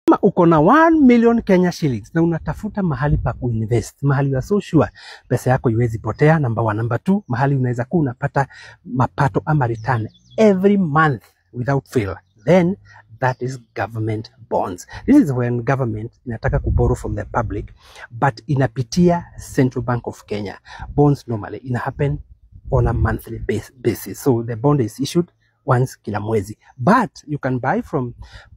Kama uko na 1 million Kenya shillings na unatafuta mahali pa kuinvest, mahali you are so sure pesa yako iwezi potea, number one. Number two, mahali unaweza kuwa unapata mapato ama return every month without fail, then that is government bonds. This is when government inataka kuborrow from the public but inapitia Central Bank of Kenya. Bonds normally ina happen on a monthly basis. So the bond is issued once kila mwezi, but you can buy from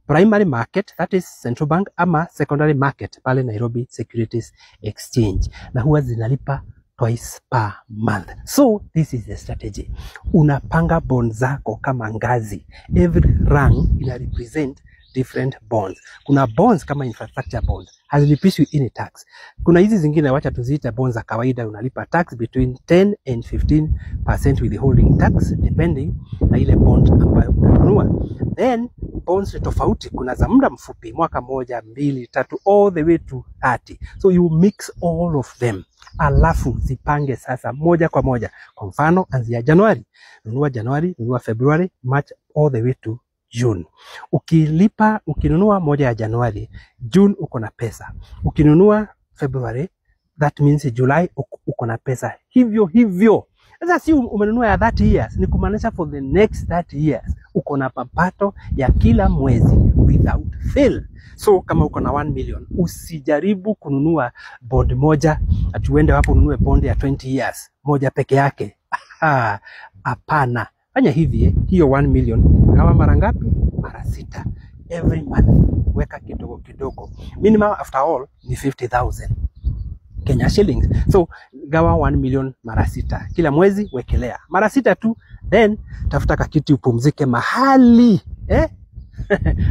primary market, that is central bank, ama secondary market pale Nairobi Securities Exchange, na huwa zinalipa twice per month. So this is the strategy. Unapanga bond zako kama ngazi. Every rung ina represent different bonds. Kuna bonds kama infrastructure bond hazilipishwi any tax. Kuna hizi zingine, wacha tuziite bonds za kawaida, unalipa tax between 10 and 15% withholding tax depending na ile bond ambayo unanunua. Then bonds ni tofauti, kuna za muda mfupi, mwaka moja, mbili, tatu, all the way to 30. So you mix all of them, alafu zipange sasa moja kwa moja. Kwa mfano, anzia Januari, nunua Januari, nunua February, March, all the way to June. Ukilipa, ukinunua moja ya Januari, June uko na pesa. Ukinunua February, that means July uko na pesa. Hivyo hivyo. Sasa si umenunua ya 30 years, ni kumaanisha for the next 30 years uko na mapato ya kila mwezi without fail. So kama uko na 1 million, usijaribu kununua bond moja ati uende hapo ununue bond ya 20 years moja peke yake. Hapana. Fanya hivi hiyo 1 million gawa mara ngapi? Mara sita. Every month weka kidogo kidogo. Minimum after all ni 50,000 Kenya shillings. So gawa 1 million mara sita. Kila mwezi wekelea mara sita tu, then tafuta kakiti upumzike mahali eh?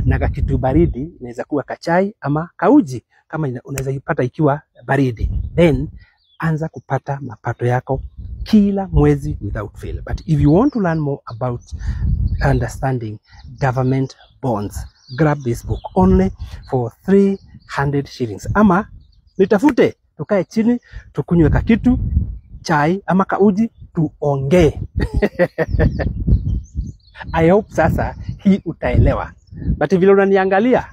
na kakitu baridi, inaweza kuwa kachai ama kauji kama unaweza ipata ikiwa baridi, then anza kupata mapato yako kila mwezi without fail. But if you want to learn more about understanding government bonds, grab this book only for 300 shillings, ama nitafute tukae chini tukunywe kakitu chai ama kauji tuongee. I hope sasa hii utaelewa, but vile unaniangalia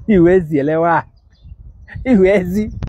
huwezi elewa, huwezi.